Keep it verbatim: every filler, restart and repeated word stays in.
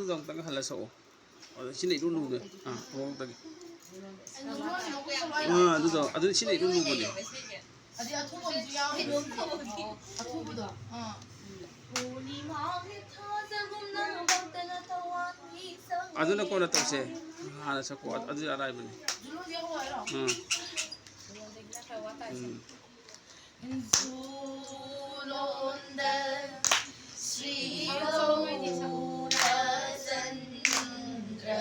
ꯑꯗꯨ ꯑꯃꯨꯛꯇꯪ ꯍꯜꯂ ꯁꯛꯑꯣ꯫ ꯑꯗꯨ ꯁꯤꯅ ꯏꯔꯨ ꯂꯨꯕꯅꯦ꯫ ꯑꯥ, ꯃꯑꯣꯡꯗꯒꯤ꯫ ꯑꯥ, ꯑꯗꯨꯗꯣ, ꯑꯗꯨ ꯁꯤꯅ ꯏꯔꯨ ꯂꯨꯕꯅꯦ꯫ ꯑꯗꯩ ꯑꯊꯨꯝꯕ ꯑꯃꯁꯨ ꯌꯥꯎꯔꯤ꯫ ꯑꯊꯨꯝꯕꯗꯣ꯫ ꯑꯥ꯫ ꯑꯗꯨꯅ ꯀꯣꯟꯅ ꯇꯧꯁꯦ꯫ ꯍꯥꯟꯅ ꯁꯛꯄ ꯑꯗꯨꯗꯤ ꯑꯔꯥꯏꯕꯅꯤ꯫ ꯖꯨꯂꯣꯖꯤ ꯍꯧꯔꯣ ꯍꯥꯏꯔꯣ? ꯑꯥ꯫ ꯎꯝ꯫ ꯖꯨꯂꯣꯟꯗ ꯁ꯭ꯔꯤ ꯒꯧꯔꯆꯟꯗ꯭ꯔ